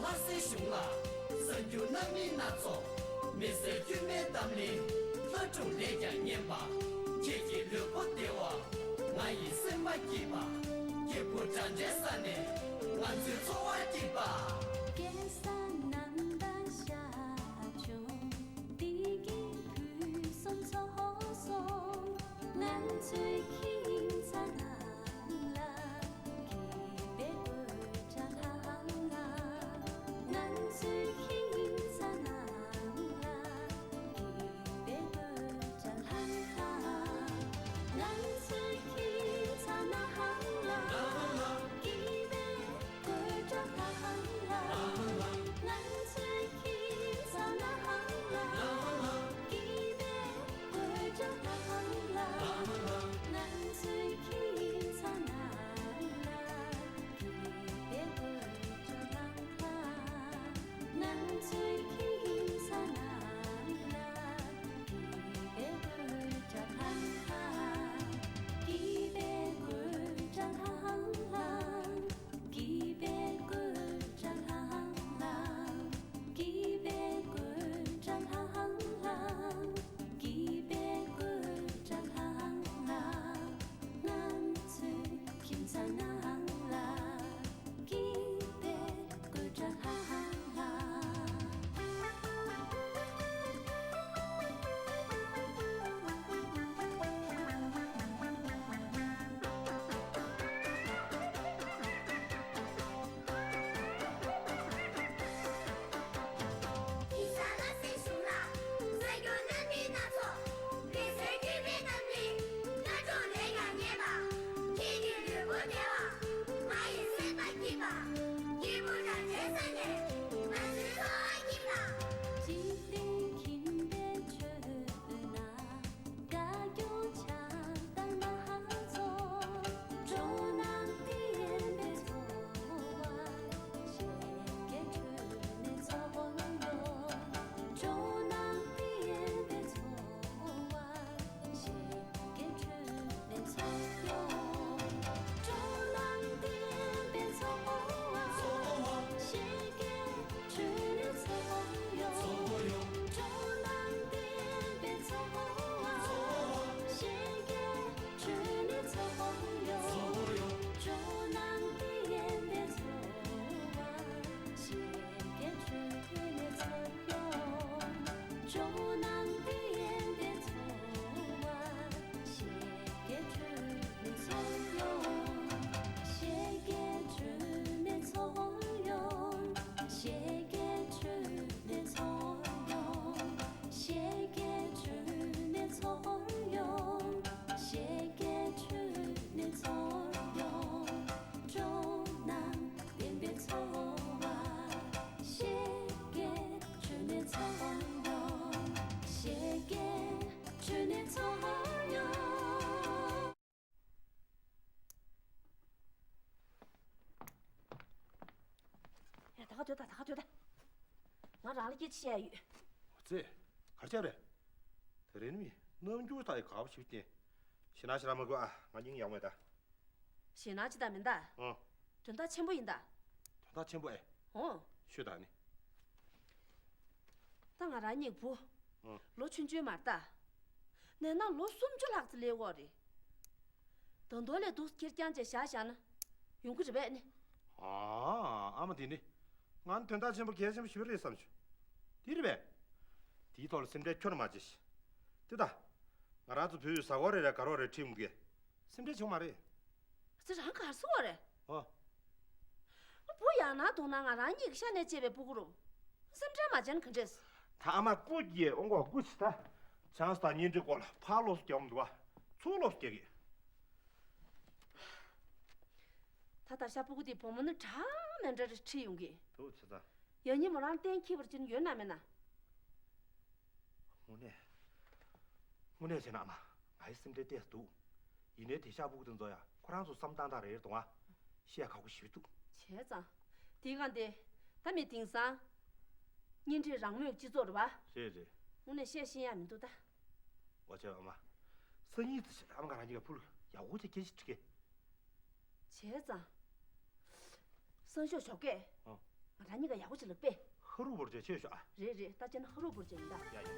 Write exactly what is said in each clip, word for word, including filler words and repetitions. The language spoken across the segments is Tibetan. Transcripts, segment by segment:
ལྷ་སྲིན་གཞུང་ལ། གསར་འགྱུར་རྣམ་སྨིན་སྣ་ཚོགས། མི་བཟོད་དཀྱུས་མའི་གཏམ་གླེང་། ལྷ་སྒྲུང་ལས་ཀྱང་སྙན་པ། ཁྱེད་ཀྱི་ལུས་པོ་བདེ་བ། ང་ཡི་སེམས་པ་སྐྱིད་པ། སྐྱིད་པོ་འདྲ་འདྲའི་ས་ནས། ང་ཚོའི་འཚོ་བ་སྐྱིད་པ། སྐལ་བཟང་རྣམ་དག་ཤར་བྱུང་། བདེ་སྐྱིད་ཕུན་སུམ་ཚོགས་སོང་། ང་ཚོའི་ཁྱིམ་ཚང་ནང་ལ། སྐྱིད་པའི་སྐད་སྒྲ་ལྷང་ལྷང་། ང་ཚོའི་ཁྱིམ་ཚང་ནང་ལ། སྐྱིད་པའི་སྐད་སྒྲ་ལྷང་ལྷང་། ང་ཚོའི་ཁྱིམ་ཚང་ནང་ལ། སྐྱིད་པའི་སྐད་སྒྲ་ལྷང་ལྷང་། ང་ཚོའི་ཁྱིམ་ཚང་ནང་ལ། སྐྱིད་པའི་སྐད་སྒྲ་ལྷང་ལྷང་། ང་ཚོའི་ཁྱིམ་ཚང་ནང་ལ། སྐྱིད་པའི་སྐད་སྒྲ་ལྷང་ལྷང་། ང་ཚོའི་ཁྱིམ་ཚང་ནང་ལ། སྐྱིད་པའི་སྐད་སྒྲ་ལྷང་ལྷང་། སྐྱིད་པའི་སྐད་སྒྲ་ལྷང་ལྷང་། སྐྱིད་པའི་སྐད་སྒྲ་ལྷང་ལྷང་། སྐྱིད་པའི་སྐད་སྒྲ་ལྷང་ལྷང་། སྐྱིད་པའི་སྐད་སྒྲ་ལྷང་ལྷང་། ང་ཚོའི་ཁྱིམ་ཚང་ནང་ལ། སྐྱིད་པའི་སྐད་སྒྲ་ལྷང་ལྷང་། དེང་སང་ལྷ་སའི་གཞུང་ལ། གསར་འགྱུར་རྣམ་སྨིན་སྣ་ཚོགས། མི་བཟོད་དཀྱུས་མའི་གཏམ་གླེང་། ལྷ་སྒྲུང་ལས་ཀྱང་སྙན་པ། ཁྱེད་ཀྱི་ལུས་པོ་བདེ་བ། ང་ཡི་སེམས་པ་སྐྱིད་པ། སྐྱིད་པོ་འདྲ་འདྲའི་ས་ནས། ང་ཚོའི་འཚོ་བ་སྐྱིད་པ། འཇིག་རྟེན་ཁྱིམ་པའི་ཁྲོད་ན། དགའ་སྐྱོ་ཆགས་སྡང་སྣ་ཚོགས། སྤྲོ་སྣང་སྟེར་བའི་འཚོ་བ། བཞད་གད་ཁྲོད་ནས་ཚོར་ཡོང་། སྤྲོ་སྣང་སྟེར་བའི་འཚོ་བ། བཞད་གད་ཁྲོད་ནས་ཚོར་ཡོང་། སྤྲོ་སྣང་སྟེར་བའི་འཚོ་བ། བཞད་གད་ཁྲོད་ནས་ཚོར་ཡོང་། སྤྲོ་སྣང་སྟེར་བའི་འཚོ་བ། བཞད་གད་ཁྲོད་ནས་ཚོར་ཡོང་། སྤྲོ་སྣང་སྟེར་བའི་འཚོ་བ། བཞད་གད་ཁྲོད་ནས་ཚོར་ཡོང་། སྤྲོ་སྣང་སྟེར་བའི་འཚོ་བ། བཞད་གད་ཁྲོད་ནས་ཚོར་ཡོང་། བཞད་གད་ཁྲོད་ནས་ཚོར་ཡོང་། བཞད་གད་ཁྲོད་ནས་ཚོར་ཡོང་། བཞད་གད་ཁྲོད་ནས་ཚོར་ཡོང་། བཞད་གད་ཁྲོད་ནས་ཚོར་ཡོང་། སྤྲོ་སྣང་ལྡན་པའི་འཚོ་བ། བཞད་གད་ཁྲོད་ནས་ཚོར་ཡོང་། བཞད་གད་ཁྲོད་ནས་ཚོར་ཡོང་། ཡ། ད་ག་སྡོད་ད། ད་ག་སྡོད་ད། ང་རང་ལ་སྐད་ཆ་བཤད་ཡ་ཡོད། འོ་ཙི། ག་རེ་བྱས་པ་རེད། དེ་རིང་ནི་རྣམ་འགྱུར་ད་ཡི་ག་བ་ཞིག་བསྟན། ཞེ་ན་ཞེ་ན་མ་དགོས་ཨ། ང་སྙིང་ཡག་མེད་ད། ཞེ་ན་ཅི་ད་མིན་ད། ཨང་། དོན་དག་ཆེན་པོ་ཡིན་ད། དོན་དག་ཆེན་པོ་ཨེ། ཨོ། ཤོད་ད་ནི། ད་ང་རང་གཉིས་བུ། ཨང་། ལོ་ཆུང་ཆུང་མ་རེད་ད། ནས་ན་ལོ་སུམ་ཅུ་ལྷག་ཙམ་སླེབས་ཡོད་རེད། ད་དུང་ལས་སྡུག་ཁེར་རྐྱང་བྱས་བཞག་བཞག་ན་ཡོང་གི་རེད་པས་ནི། ཨ། ཨ་མ་དེ་ནི། ང་ནི་དོན་དག་ཆེན་པོ་གལ་ཆེན་པོ་ཞིག་རེད་བསམ་བྱུང་། དེ་རེད་པས། དེའི་ཐོག་ལ་སེམས་ཁྲལ་ཁྱོན་ནས་མ་བྱེད་ཤིག་དེ་ད། ང་རང་ཚོ་བོད་ཡུལ་གཟའ་འཁོར་རེ་རེ་དགའ་རོགས་རེ་ཁྲིད་འོང་གི། སེམས་ཁྲལ་བྱུང་མ་རེད། ཚེ་རང་གར་སོང་བ་རེད། ཨོ། བུ་ཡང་ན་དུང་ན་ང་རང་གཉིས་ཀྱི་ཤ་ནས་སྐྱེས་པའི་སྤུ་གུ་རུ། སེམས་ཁྲལ་མ་བྱས་ན་ག་འདྲས། ད་ཨ་མ་སྤུ་གྱེས་འོང་གོ་སྐུ་ཆི་ད། ཆང་ས་དང་གཉེན་སྒྲིག་སྐོར་ལ་ཕར་ལོགས་སུ་རྒྱག་འོང་འདུག་བ། ཚུར་ལོགས་སུ་རྒྱག་གི། ད་ད་ཤ་སྤུ་གུ་དེ་བུ་མོ་ནི་དྲང་མེད་འདྲ་རེ་ཁྲིད་ཡོང་གི། འདུག་ཆི་ད། ཡང་སྙིང་མོ་རང་གཏན་འཁེལ་བར་གྱུར་ཡོད་ན་མེད་ན། དངོས་གནས། དངོས་གནས་བྱས་ན་ཨ་མ། ང་ཡི་སེམས་ཁྲལ་ཏོག་ཙམ་འདུག་ཡིན་ནའི་དེ་ཤ་སྤུ་གུ་དེ་ཚོ་ཡང་ཁོ་རང་ཚོ་བསམ་སྟངས་དང་རེད་འདུག་ཨ། བཤད་ཁག་པོ་ཞིག་འདུག་བྱས་ཙང་། དེའི་སྒང་དེ། ད་མི་དེང་སང་། གཉེན་སྒྲིག་རང་མོས་སྤྱི་ཚོགས་རེད་པ། རེད་རེད། དངོས་གནས་བཤད་ཤེས་ཡ་མི་འདུག་ད། འོ་བྱས་ཨ་མ། སང་ཉིན་དེ་ཤ་ཨ་མ་ང་རང་གཉིས་ཀ་ཕུལ་ཡག་པོ་བྱས་སྐད་ཆ་དྲི་གེ། བྱས་ཙང་། སང་ཞོགས་ཞོགས་ཀས། ཨོ། ང་རང་གཉིས་ཀ་ཡག་པོ་ཅིག་ལབ་པས། ཧ་རུ་བོར་བྱས་ཆོས་ཤོག་ཨ། རེད་རེད། ད་བྱས་ན་ཧ་རུ་བོར་བྱས་ཡིན་ད། ཡ་ཡ།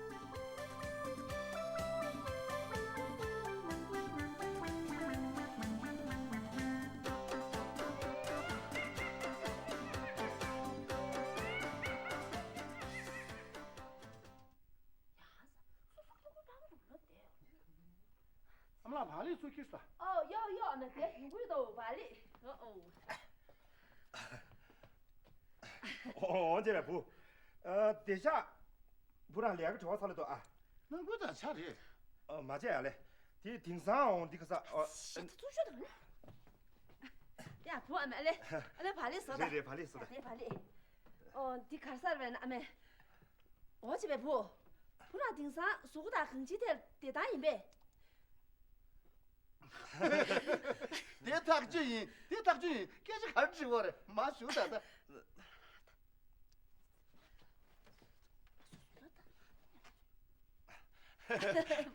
ཨ་མ་ལགས། བག་ལེབ་ཚུར་ཁྱེར་ཤོག་ཨ། ཨོ་ཡོ་ཡོ། ཨ་མ་དེ་ཡོང་གི་ཡོད་དོ། བག་ལེབ། ཨོ་ཨོ། འོང་བྱས་པའི་བུ། ཨ། དེ་ཤག་བུ་རང་ལས་ཀ་བྲེལ་བ་ཚ་ལ་འདུག་ཨ། ནང་ཁུལ་དང་ཆ་རེད། ཨ། མ་བྱས་ཡ་ལེ། དེ་དེང་སང་འོང་འདི་ག་ས། ཨ། ཤི་ད་ཚུར་ཤོག་དང་། ཡ་བུ། ཨ་མ་ལེ། ཨ་ལེ་བག་ལེབ་ཟོ་ད། རེད་རེད། བག་ལེབ་ཟོ་ད། ཡ་དེ་བག་ལེབ། ཨོ་འདི་ག་ས་རེད་ན་ཨ་མ། འོ་བྱས་པའི་བུ། བུ་རང་དེང་སང་གཟུགས་པོ་དང་གང་ཅིའི་ཐད་བདེ་ཐང་ཡིན་པས། དེ་ཐག་ཆོད་ཡིན། དེ་ཐག་ཆོད་ཡིན། སྐད་ཆ་ག་རེ་དྲི་བ་རེད། མ་ཞུ་ད་ད།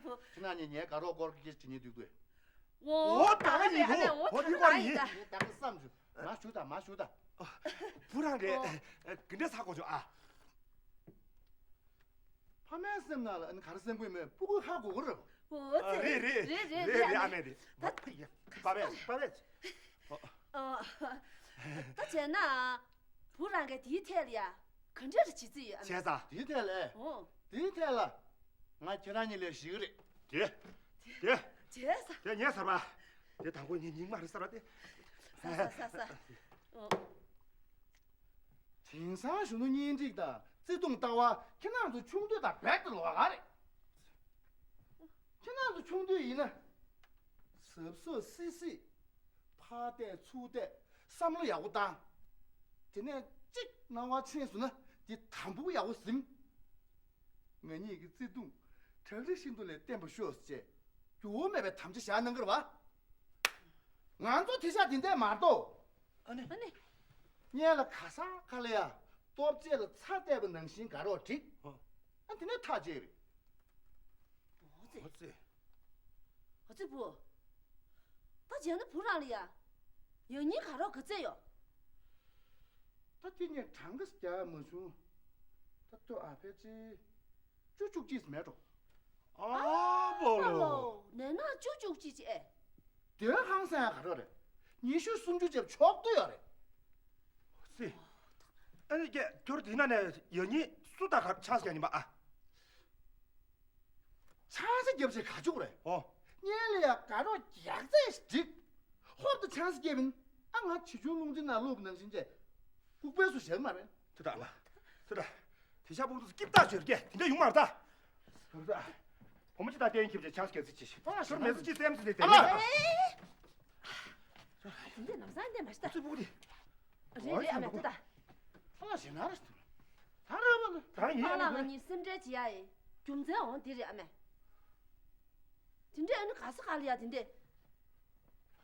བུ། ཁྱེད་རང་གཉིས་ངའི་དགའ་རོགས་སྐོར་གྱི་སྐད་ཆ་དྲི་སྙིང་འདོད་དུས། འོ་ད་ག་ཡིན། འོ་འོ་འདི་སྐོར་ཡིན། ངས་ད་ག་བསམ་བྱུང་། མ་ཞུ་ད། མ་ཞུ་ད། བུ་རང་གིས་འོ་ག་འདྲས་ཚ་གོ་ཆོག་ཨ། ཕ་མའི་སེམས་ནང་ལ་ཨ་ནི་ག་རེ་སེམས་ཁུར་མེད། སྤུ་གུ་ཧ་གོ་གི་རེད། འོ་ཙི། རེད་རེད་རེད་རེད་རེད། ཨ་མས་རེད། ད་པ་པས་པ་པས། ཨ། ད་བྱས་ན་བུ་རང་གིས་དེའི་ཐད་ལ་ཡ་ག་འདྲ་རེ་བྱེད་རྩིས་ཡོད་ཨ་མས། བྱས་ཙང་། དེའི་ཐད་ལ། འོ། དེའི་ཐད་ལ་ང་ཁྱེད་རང་གཉིས་ལས་ཞིག་རེད། དེ་དེ་བྱས་ཙང་། དེ་ངས་ཟེར་བ། དེ་དང་པོ་ངས་སྙིང་མ་རེད་ཟེར་བ་དེ། ས་ས་ས་ས། འོ། དེང་སང་གཞོན་ནུ་གཉེན་སྒྲིག་དང་བརྩེ་དུང་ལྟ་བ་ཁྱེད་རང་ཚོ་ཆུང་དུས་དང་རྦད་དེ་ལོགས་ཀ་རེད། ཁྱེད་རང་ཚོ་ཆུང་དུས་ཡིན་ན། གཟབ་གཟབ་སིག་སིག་ཕར་བལྟས་ཚུར་བལྟས། བསམ་བློ་ཡག་པོ་བཏང་། དེ་ནས་གཅིག་སྣང་བ་ཕྱིན་སོང་ན་དེ་དམ་པོ་ཡག་པོ་ཟིན། ང་གཉིས་ཀྱི་བརྩེ་དུང་བྲག་རི་ཤིན་ཏུ་ལས་བརྟན་པར་ཤོག་ཅེས་འགྱུར་བ་མེད་པའི་དམ་བཅའ་བཞག་གནང་གི་རེད་བ། ང་ཚོ་དེ་ཤག་དེ་འདྲས་མ་གཏོགས། ཨ་ནི། ཨ་ནི། སྔོན་ལ་ག་ས་ག་ལ་ཡ་ལྟོ་ཆས་ལ་ཚྭ་བལྟས་པ་ནང་བཞིན་དགའ་རོགས་འགྲིག་ཨ། ཨ་དེ་ནས་ཐག་བཅད་རེད། འོ་ཙི། འོ་ཙི། འོ་ཙི་བུ། ད་བྱས་ན་བུ་རང་ལ་ཡ་ཡང་སྙིང་དགའ་རོགས་ག་ཚད་ཡོད། ད་དེ་ངས་གྲངས་ཀ་རྒྱག་མ་བྱུང་། ད་ལྟོས་ཨ། ཕལ་ཆེར་བཅུ་བཅུ་གཅིག་མེད་འགྲོ། ཨ་པ་ལོ། ནས་ན་བཅུ་བཅུ་གཅིག་ཅེས། དེ་ཧང་སང་ཡ་ག་རེ་རེད། ཉི་ཤུ་སུམ་ཅུ་བྱས་ཆོག་ཏུ་ཡོད་རེད། སི། ཨ་ནི་ཀྱེ་ཁྱོད་དེ་ན་ནས་ཡང་སྙིང་སུ་ད་ག་ཆང་སྐྱ་ཉིན་པ་ཨ། ཆང་ས་རྒྱབ་ཆེད་ག་ཅུག་རེད། ཨོ། སྔོན་ལ་ཡ་དགའ་རོགས་རྒྱག་རྩེ་ཞིག་འགྲིག་ཧོབ་ཏུ་ཆང་ས་རྒྱབ་ཡིན། ཨ་ང་ཆེ་ཆུང་རླུང་འཕྲིན་ནང་བླུགས་པ་ནང་བཞིན་བྱས། ལྐུགས་པའི་སུ་བཞག་མ་རེད། ཐུ་ད་ཨ་མ། ཐུ་ད། དེ་ཤ་བུ་ཏུ་སྐྱིབ་ད་ཞོར་གྱི་དེ་འདྲ་ཡོང་མ་རེད་ད། ཐུ་ད། བུ་མོ་ཅི་ད་གཏན་ཁྱིམ་གྱི་ཆང་སྐྱ་ཚིག་ཅི་ཞིག་ཨ་ཞོར་མེ་སུ་ཅི་སེམས་སུ་དེ་དེ་ཨ་མ། དེ་འདྲ་ལམ་སང་འདི་མ་ཤི་ད། ཚུ་བུ་དེ། རེད་རེད། ཨ་མ་ཐུ་ད། ཨ་ཞེ་ན་རེད། ད་རེད་བ། ད་ཡིན་པཱ་ལགས་ང་གཉིས་སེམས་ཁྲལ་བྱེད་ཡ་ཡི་རྒྱུ་མཚན་འོང་འདི་རེད་ཨ་མས། དེ་འདྲས་ཨ་ནི་ག་ས་ག་ལ་ཡ་དེ་འདྲས།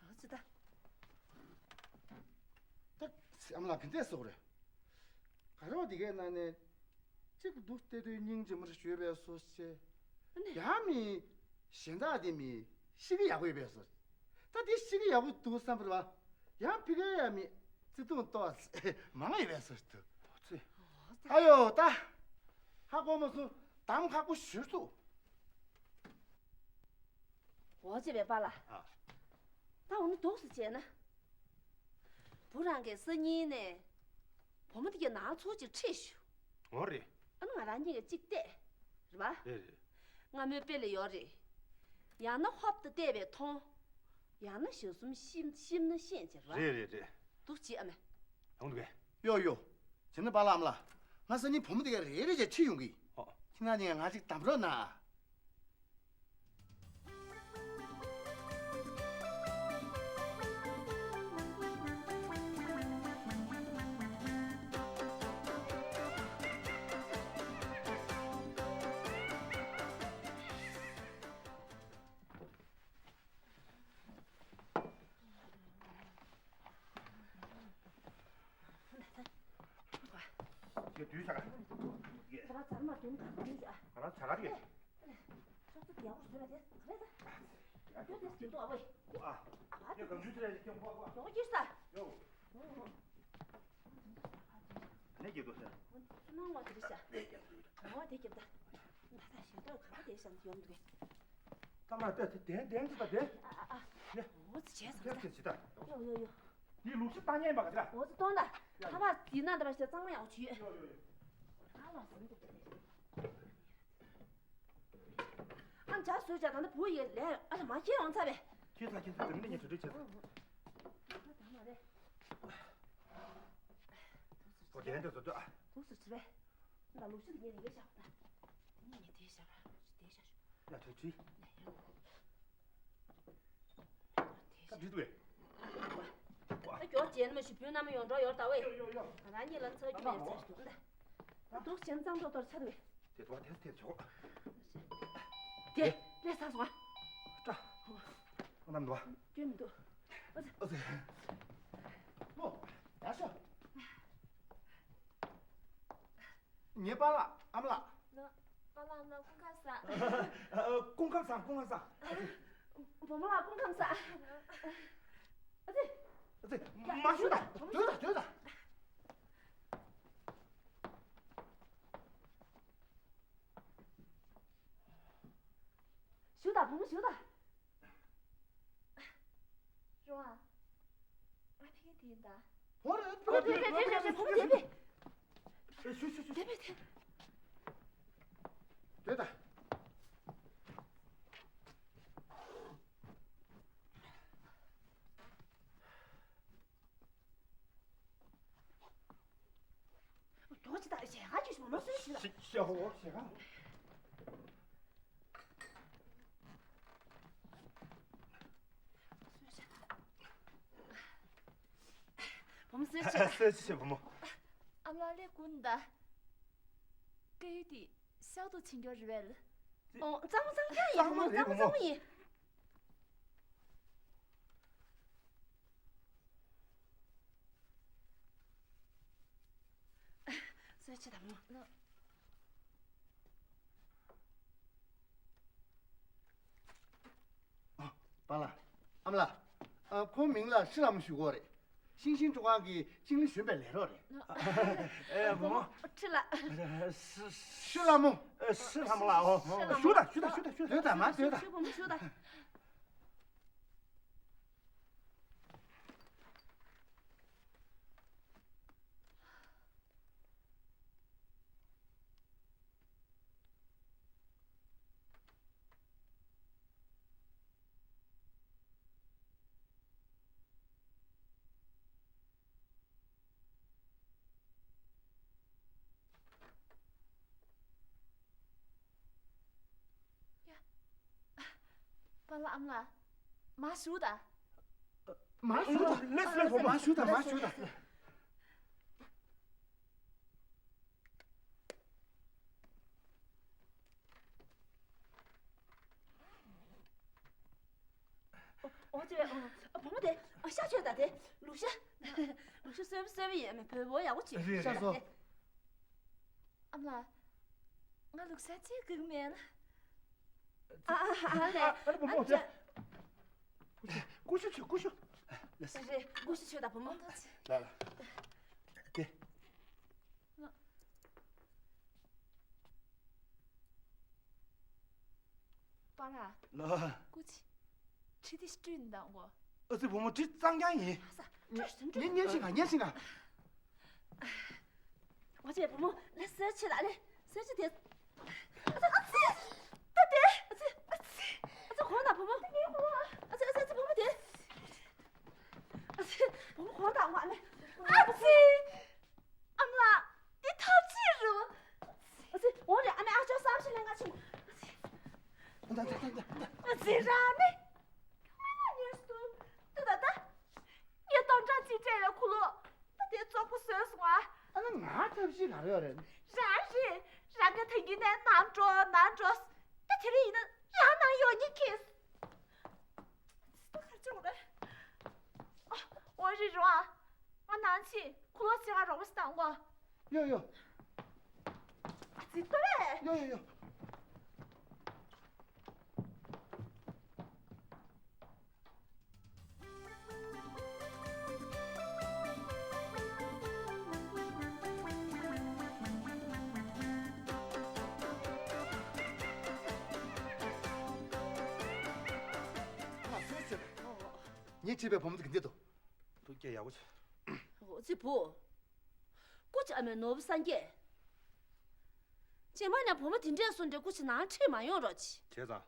ཨ་ཙི་ད། ད་ཨ་མ་ལགས་ག་འདྲས་སོག་རེད། ག་རེ་བ་དེ་གའི་ནང་ནས་གཅིག་འདུག་བལྟས་དུས་སྙིང་རྗེ་མོ་རེ་ཞུས་པས་སོ་ཞེས། ཨ་ནི། ཡང་མི་གཞན་དག་དེ་མི་ཤི་གི་ཡག་པོ་ཡོད་པས་སོ། ད་དེ་ཤི་གི་ཡག་པོ་འདུག་བསམ་པ་རེད་བ། ཡང་ཕི་གའི་ཡ་མི་བརྩེ་དུང་ཏོག་མང་ཡོད་པས་སོ་ཞེས་འདུག་ཨོ་ཙི། ཨ་ཡོ་ད། ཧ་གོ་མ་སོང་། གདམ་ཁག་པོ་ཞུ་ཐུབ། འོ་ཅེ་བའི་པཱ་ལགས། ཨ། ད་འོ་ན་འདུག་སེ་བྱས་ན། བུ་རང་གིས་སང་ཉིན་ནས་བུ་མོ་དེ་གའི་ནང་ཚུར་ཅིག་ཁྲིད་ཤོག་འོ་རེད། ཨ་ནི་ང་རང་གཉིས་ཀྱིས་གཅིག་བལྟས། རེད་པ། རེད་རེད། སྔ་མོའི་དཔེ་ལ་ཡོད་རེད། ཡང་ན་ཧོབ་ཏུ་བལྟས་པས་མཐོང་། ཡང་ན་ཞིབ་གསུམ་ཤེས་ཤེས་ན་ཤེས་བྱེད་རེད་པ། རེད་རེད་རེད། འདུག་སེ་བྱེད་ཨ་མས། ཡོང་འདུག་གས། ཡོ་ཡོ། བྱས་ན་པཱ་ལགས་ཨ་མ་ལགས། ང་སང་ཉིན་བུ་མོ་དེ་ག་རེ་རེ་བྱས་ཁྲིད་ཡོང་གི། ཨོ། ཁྱེད་རང་གཉིས་ང་གཅིག་གདམ་རོགས་གནང་། ཁྱེད་དུས་ཆ་ག་ཁྱེད་རང་ཚར་མ་དུང་ག་དུས་ཆ། ང་རང་ཆ་ག་རེད། ཚོགས་གཙོ་ཡག་པོ་བཟོས་ལ་དེ་ག་རེ་ད། ཡོད་དེ་ཟིན་ཏོ་ཨ་བོས། ཨ། ཡོད་གམ་ཆུ་ཚ་ཡ་ཁྱོད་ཁོ་ཁོ། ཡོང་གིས་ས། ཡོ། སྐྱེས་འདུག་ཟེར། སྣང་བ་དེ་རེད་ཤག་འོ་དེ་རྒྱབ་ད། ད་ད་ཞེ་ཏོག་ག་པ་དེ་ཤག་ཡོང་འདུག་གས། ད་མ་ལྟ་དེ་དན་དན་དུ་ད་དེ། ཨ་ཨ་ཨ། ནས། འོ་ཙི་བྱས་སོང་ད། དེ་ཅི་ད། ཡོ་ཡོ་ཡོ། དེའི་ལུགས་ཤིག་བཏང་ཉན་པ་ག་ཅི་ལ། འོ་ཙི་གཏོང་ད། ཡ། ཁ་པར་དེ་ན་ད་བ་ཞེ་གཙང་མ་ཡག་པོ་བྱོས། ཡོ་ཡོ་ཡོ། ཨ་ལ་ཟིན་འདུག་ཨ་ཇ་བཟོས་བྱ་ད་ནི་བུ་ཡི་ལས་ཨ་ལ་མ་ཁྱེད་ཡོང་ཚར་བས། ཁྱེད་ཚ་ཁྱེད་ཚ་དེ་མིན་ནས་ངས་གྲོས་གྲོས་བྱས་ཚར། ད་མ་རེད། འོ་དེ་འདྲ་བཟོ་འདོད་ཨ། འདུག་སུ་བྱེད་པས། ད་ལུག་ཤུ་དེ་ངས་ལས་བཞག་ད། དེ་ངས་དེ་བཞག་ར་ལུག་ཤུ་དེ་བཞག་ཞུ། ཡ་གྲོས་གྲོས། ད་འགྲིག་འདུག་གས། ད་མགྱོགས་བྱས་ན་མ་ཞུ་བུ་ནམ་ཡོང་འགྲོ་ཡོར་ད་ཝེ། ཡོ་ཡོ་ཡོ། ང་རང་གཉིས་ལ་ཚ་རྒྱུ་མེད་ཚ་ཞུ་འདུག་ད་འདུག་བྱས་ན་གཙང་ཏོག་ཏོར་ཆ་འདུག་གས། དེ་ཏོ་དེ་དེ་ཆོག་དེ་ལས་ཚར་སོང་ཨ། ཏྲ། ཨ་ནམ་འདུག་གས། སྐྱོན་མི་འདུག་ཨ་ཙི། ཨ་ཙི། ལོ། ཡ་ཤོ། ངའི་པཱ་ལགས་ཨ་མ་ལགས། ལོ། པཱ་ལགས་ཨ་མ་ལགས་སྐུ་ཁམས་བཟང་། སྐུ་ཁམས་བཟང་སྐུ་ཁམས་བཟང་། བུ་མོ་ལགས་སྐུ་ཁམས་བཟང་། ཨ་ཙི། ཨ་ཙི། མ་ཞུ་ད། སྡོད་ད་སྡོད་ད། ཞུ་ད་བུ་མོ་ཞུ་ད། རོ་ཨ། ང་ཕ་གི་དེ་ཡིན་ད། བོ་རེད། བོ་རེད། བོ་རེད། བོ་རེད། བོ་རེད། བོ་རེད། ཨེ་ཞུ་ཞུ་ཞུ། དེ་བས་དེ། དེ་ད། རྡོ་ཅི་ད་ཞལ་ཁ་ཅིག་ཞོ་མ་སུ་ཞིག་ལ། ཞལ་ཞལ་ཧོ་ཞལ་ཁ། བུ་མོ་གསོལ་ཇ། གསོལ་ཇ་བུ་མོ། ཨ་མ་ལགས་ཀུན་ད། སྐད་ཡིག་དེ་གཤག་ཏུ་ཕྱིན་འགྱུར་རེད་པས། ཨོ་གཙང་མ་གཙང་རྐྱང་ཡིན། གཙང་མ་རེད་བུ་མོ། གཙང་མ་གཙང་མ་ཡིན། གསོལ་ཇ་དང་མོ། པཱ་ལགས། ཨ་མ་ལགས། ཨ་ཁོང་མིང་ལ་ཤི་ལ་མོ་ཞུ་གོ་རེད། ཤིང་ཤིང་ཀྲུང་ཁང་གི་ཅིང་ལི་གཞོན་པའི་ལས་རོགས་རེད། ཨེ་བུ་མོ། ཁྲི་ལ། ཤི་ལ་མོ། ཤི་ལ་མོ་ལགས། ཨོ། ཤི་ལ་མོ། ཞུ་ད་ཞུ་ད་ཞུ་ད་ཞུ་ད། སྡོད་ད་མ་སྡོད་ད། ཞུ་བུ་མོ་ཞུ་ད། ཡ། པཱ་ལགས་ཨ་མ་ལགས། མ་ཞུ་ད། མ་ཞུ་ད། ལེས་ལེས་བུ་མོ། མ་ཞུ་ད་མ་ཞུ་ད། ཨོ་ཙི། ཨོ། བུ་མོ་དེ། ཨ་ཤ་མཆོད་ད་དེ། ལུག་ཤ། ལུག་ཤ་སོས་པ་སོས་པ་ཡིན་མེད་བོད་པོ་ཡག་པོ་བྱེད། རེད་ཤ་རེད། སོ། ཨ་མ་ལགས། ང་ལུག་ཤ་ཅིག་སྒུག་མེད་ལ། ཨ་ཨ་ཨ་ལས། ཨ་ལས་བུ་མོ། ཨ་ཅག་ཀུ་ཤུ་མཆོད་ཀུ་ཤུ། ལགས་སོ། རེད་ཀུ་ཤུ་མཆོད་ད་བུ་མོ། ལགས་ལགས། དེ། པཱ་ལགས། ལགས། སྐུ་མཁྱེན། གྲི་དེ་བཀྲུས་ནས་བཏང་གོ། ཨ་ཙི་བུ་མོ་གྲི་གཙང་རྐྱང་ཡིན། ས་བཀྲུས་སོང་བཀྲུས། ཉན་ཉན་ཤིང་ང་ཉན་ཤིང་ང་། ཨ་ཙི་བུ་མོ་ལ་སེར་ཆེ་ལ་ལེ་སེར་ཆེ་དེ། ཨ་ཙི་ཨ་ཙི། ད་དེ། ཨ་ཙི་ཨ་ཙི། ཨ་ཙི་གོང་ན་བུ་མོ། ད་ངའི་གོང་ལ། ཨ་ཙི་ཨ་ཙི་ཨ་ཙི་བུ་མོ་དེ། ཨ་ཙི་བུ་མོ་གོང་དང་ངོ་ཨ་མེ། ཨ་ཙི། ཨ་མ་ལགས། འདི་ཐབས་ཅི་རེད། ཨ་ཙི། འོ་རེད། ཨ་མའི་ཨ་ཅོ་གསར་ཞིག་ལེན་ག་ཕྱིན། ཨ་ཙི། ཨ་ཙི་རང་ནི། ཨ་ན་ཉེས་སུ། ཏུ་ད་ད། ངས་སྟོང་ཕྲག་གཅིག་སྤྲད་པའི་ཁུ་ལོ། ད་དེ་བཙོག་པོ་བཟོས་སོང་ཨ། ཨ་ན་ང་ཐབས་ཤེས་ག་རེ་ཡོད་རེད། རང་རེད། རང་གི་ད་གིན་ནས་ནང་འགྲོ་ནང་འགྲོ། ད་དེ་རིང་ཡིན་ན་རང་ནང་ཡོང་ཉིན་ཁེལ། ད་ག་རེ་བྱུང་རེད། ཨ། འོ་རེད་རོ་ཨ། ང་ནང་ཕྱིན་ཁུ་ལོ་ཅིག་ང་རོགས་པ་ཞིག་གཏང་གོ། ཡོ་ཡོ། ཨ་ཙི་ལྟོས་རེད། ཡོ་ཡོ་ཡོ། ངས་ཁྲིད་པའི་བུ་མོ་དེ་ག་འདྲས་འདུག། ཐུགས་རྗེ་ཡག་པོ་བྱས། འོ་ཙི་བུ། སྐུ་ཅི་ཨ་མའི་ནོར་བུ་སངས་རྒྱས། རྗེས་མ་ནས་བུ་མོ་དེ་འདྲས་སོང་འདྲས་སྐུ་ཅི་ནང་ཁྲིད་མ་ཡོང་རོགས་གྱིས། བྱས་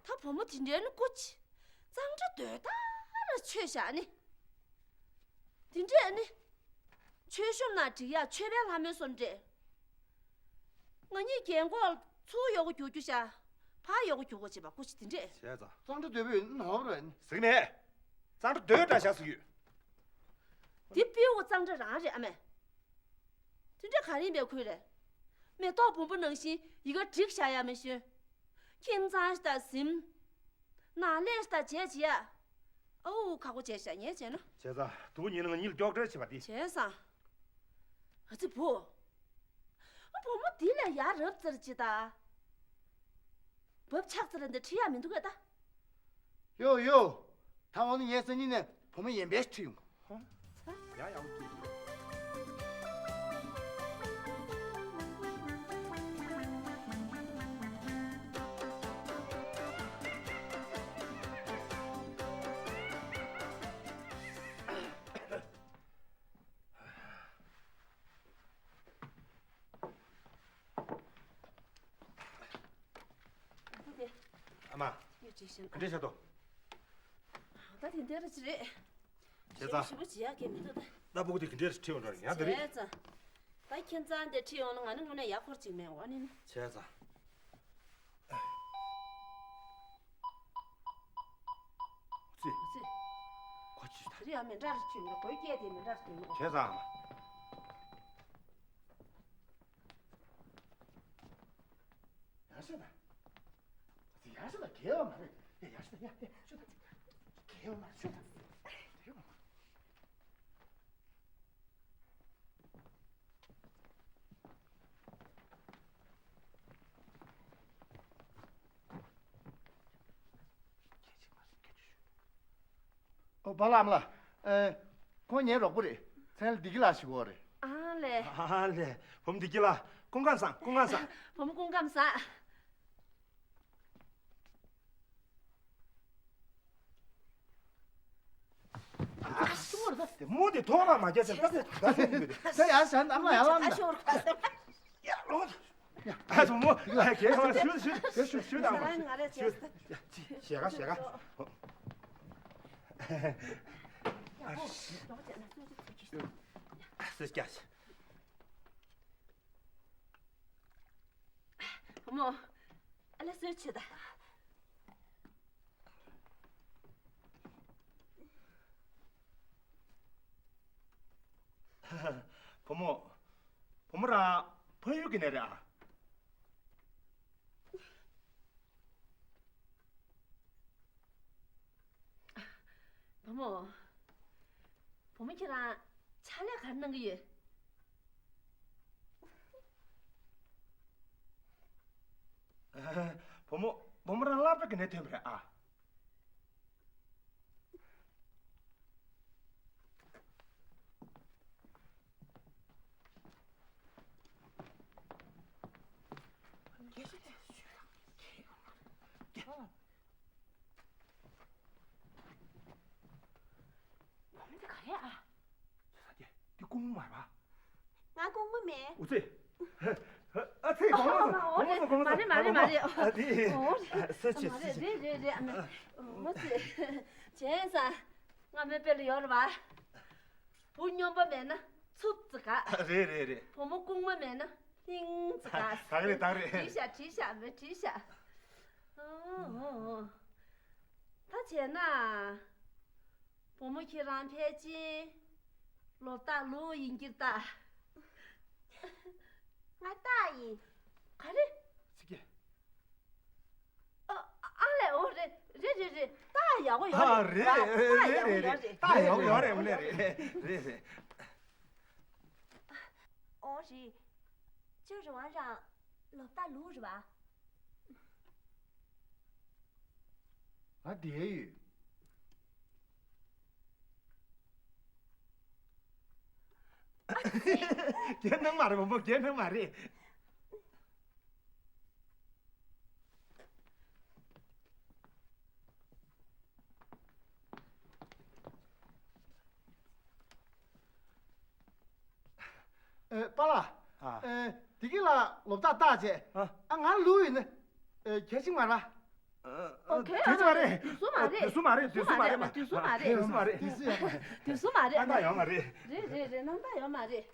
ཙང་། ད་བུ་མོ་དེ་འདྲས་ནི་སྐུ་ཅི། གཙང་སྦྲ་སྡོད་ད་ལ་ཆོས་བཞག་ནི། དེ་འདྲས་ནི། ཆོས་ཤོམ་ན་འགྲིག་ཡ་ཆོས་པའི་ལྷ་མོའི་སོམ་འདྲས། ང་གཉིས་རྒན་གོག་ཚུར་གཡོག་གོ་རྒྱུག་རྒྱུ་ཤ། ཕར་གཡོག་གོ་རྒྱུག་གོ་བྱེད་པ་སྐུ་ཅི་དེ་འདྲས། བྱས་ཙང་། གཙང་སྦྲ་སྡོད་པའི་ནོར་བུ་རེད། ཟེར་གི་མེད། གཙང་སྦྲ་སྡོད་འདྲ་བཞག་ཟེར་གི་ཡོད། འདི་སྤྲེའུ་གཙང་སྦྲ་རང་རེད་ཨ་མས། དེ་འདྲ་ག་རེ་ཡིན་པའི་ཁུལ་རེད། མེ་ཏོག་བུམ་པ་ནང་བཞིན་ཡི་ག་བསྒྲིགས་བཞག་ཡ་མི་ཤེས། ཁྱིམ་ཚང་ཞིག་དང་གཟིམ། ནང་ལས་ཞིག་དང་བྱས་བྱེད་ཡ། ཨའུ་ཁག་པོ་བྱས་ཤག་ངས་བྱས་ན། བྱས་ཙང་དུ་བ་ཉིན་ང་གཉིས་ལ་ཀྱོག་ཀྲེ་བྱེད་པ་འདི། བྱས་ཙང་། ཨ་ཙི་བུ། ཨ་བུ་མོ་འདི་ལས་ཡ་རབས་ཙར་ཅི་ད། བབ་ཆགས་ཙི་ལ་འདི་ཁྲིད་ཡ་མི་འདུག་གས་ད། ཡོ་ཡོ། ད་འོ་ན་ངས་སང་ཉིན་ནས་བུ་མོ་ཡན་པས་ཁྲིད་ཡོང་། ཡ་ཡག་པོ་ཁྲིད་ཡོང་། ཨ་མ། ག་འདྲས་བྱས་འདུག། ད་དེ་འདྲ་ར་ཅི་རེད། བྱས་ཙང་། ཞིབ་པོ་བྱེད་ཡག་གི་མི་འདུག་ད། ད་ཕྲུ་གུ་དེ་ག་འདྲས་ཁྲིད་ཡོང་འགྲོ་ཡ་ད་རེད། བྱས་ཙང་། ད་ཁྱིམ་ཚང་དེ་ཁྲིད་ཡོང་ན་ང་ནི་དངོས་གནས་ཡག་ཁོར་ཅིག་མེད་འོ་ནི། བྱས་ཙང་། ཙི། ཙི། ཁོ་ཅི་ད། དེ་རིང་ཡང་མི་འདྲ་རུ་ཐོན་ནོ། གོས་སྐྱེས་དེ་མི་འདྲ་རུ་ཐོན་ནོ། བྱས་ཙང་། ཡར་ཤོག་ད། ཙི་ཡར་ཤོག་ད། གས་པ་མ་རེད། ཡ་ཡར་ཤོག་ད། ཡ་ཡ་ཤོག་ད། གས་པ་མ་རེད། ཤོག་ད། དེ་རུ་མ། ཨོ་པ་ལགས་ཨ་མ་ལགས། ཨེ། ཁོང་ངའི་རོགས་པོ་རེད། མཚན་ལ་བདེ་སྐྱིད་ལགས་ཞུ་གི་ཡོད་རེད། ཨ་ལས། ཨ་ལས། བུ་མོ་བདེ་སྐྱིད་ལགས། སྐུ་ཁམས་བཟང་། སྐུ་ཁམས་བཟང་། བུ་མོ་སྐུ་ཁམས་བཟང་། ཨ། ཞུ་བར་ད། དེ་མོ་དེ་ཐོག་ལ་མ་རྒྱག་ཟེར་ད་དེ་ད་དེ་མི་དེ། ད་ཡར་བཞག་ཨ་མ་ཡར་ལངས་ད། ཡ་ལོ། ཡ་བུ་མོ་ཨ་གས་ཡོང་ལ་ཞུ་ཞུ་ཞུ་ཞུ་དང་ཞུ། ཞེ་ག་ཞེ་ག། སུ་སྐྱ། བུ་མོ། ཨ་ལ་གསོལ་ཆོད་ད། བུ་མོ། བུ་མོ་རང་ཕ་ཡུལ་གྱི་ནས་རེད་ཨ། བུ་མོ། བུ་མོ་ཁྱེད་རང་ཕྱག་ལས་ག་རེ་གནང་གི་ཡོད། བུ་མོ། བུ་མོ་རང་སློབ་གྲྭ་ག་ནས་ཐོན་པ་རེད་ཨ། བུ་མོ་འདི་ག་རེ་ཨ། འདི་ཀུང་མ་རེད་པ། ང་ཀུང་མ་མེད། འུ་ཚེ། ཨ་ཚེ་གོང་མ་ཚོ་གོང་མ་ཚོ་གོང་མ་ཚོ། མ་རེད་མ་རེད་མ་རེད། ཨ་དེ། ཨོ་རེད། ཨ་སུ་ཆེ་སུ་ཆེ། རེད་རེད་རེད། ཨ་མ་འུ་ཚེ། བྱས་ཙང་། ང་མོའི་དཔེ་ལ་ཡོད་རེད་པ། བུ་སྨྱོན་པ་མེད་ན་འཚུབ་ཙི་དགའ། རེད་རེད་རེད། བུ་མོ་ཀུང་མ་མེད་ན་ལྷིང་ཙི་དགའ། དག་རེད་དག་རེད། བྲིས་ཤག་བྲིས་ཤག་མོས་བྲིས་ཤག། ཨོ་ཨོ་ཨོ། ད་བྱས་ན། བུ་མོ་ཁྱེད་རང་ཕལ་ཆེར་ལོ་རྟགས་ལོ་ཡིན་གྱི་རེད་ད། ང་རྟགས་ཡིན། ག་རེ། ཚིག་གེ། ཨ་ཨ་ལས། འོ་རེད་རེད་རེད་རེད། རྟགས་ཡག་པོ་ཡོད་ཨ་རེད། རེད་རེད་རེད་རེད། རྟགས་ཡག་པོ་ཡོད་རེད། རྟགས་ཡག་པོ་ཡོད་རེད། རེད་རེད་རེད། འོ་རེད། ཁྱོད་རང་རང་ལོ་རྟགས་ལོ་རེད་པ། ང་བསྡད་ཡོད། རྒན་ནང་མ་རེད། བུ་མོ་རྒན་ནང་མ་རེད། ཨ། པཱ་ལགས། ཨ། ཨ། བདེ་སྐྱིད་ལགས་ལོ་རྟགས་བཏགས་བྱས། ཨ། ཨ། ང་ལུས་ཡིན་ན། ཨ། གལ་ཆེན་མ་རེད། ཨ། ཨ། གལ་ཆེན་མ་རེད། དུས་སུ་མ་རེད། དུས་སུ་མ་རེད། དུས་སུ་མ་རེད། དུས་སུ་མ་རེད། དུས་སུ་མ་རེད། དུས་སུ་ཡོད་མ་རེད། དུས་སུ་ཡོད་མ་རེད། རྣམ་དག་ཡོད་མ་རེད། རེད་རེད་རེད། རྣམ་དག་ཡོད་མ་རེད།